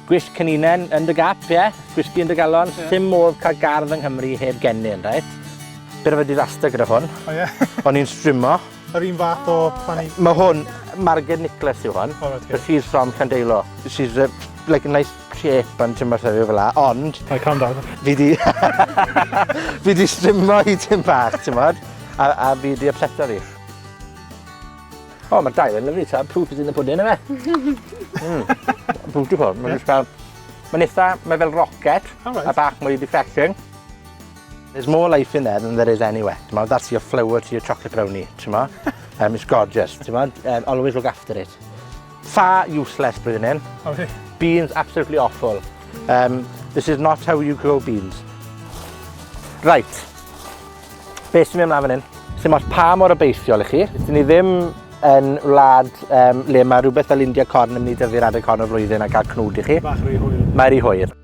Gwisg ceninen yn dy gap, ie? Gwisgi yn dy galon. Ie. Sim modd ca'l gardd yng Nghymru heb gennin, reit? Bit of a disaster gyda hwn. O ie? O'n i'n strimo. Yr un fath o plannu... Ma' hwn, Marged Nicholas yw hon. O reit, But she's from Llandeilo. She's a, like a nice shape and timod fel 'a, ond... Right, calm down. Fi 'di fi 'di strimo hi tim bach, t'mod? A fi 'di ypseto fi. O, ma'r dail yn lyfli, t'od? Proof is in the pudding, yfe? Beautiful. Ma' jyst fel, ma'n itha, mae fel rocket. O reit. A bach mwy refreshing. There's more life in there than there is anywhere. T'mod, that's your flower to your chocolate brownie, t'mo'? It's gorgeous, t'mod? Always look after it. Ffa useless blwyddyn hyn. O fi? Beans, absolutely awful. This is not how you grow beans. Right. Be sy'n mynd mlaen fan hyn? Sim ots pa mor obeithiol i chi. Dyn ni ddim yn wlad le mae rhywbeth fel India corn yn mynd i dyfu'r adeg hon o'r flwyddyn a cael cnwd i chi. Bach rhy hwyr. Mae rhy hwyr.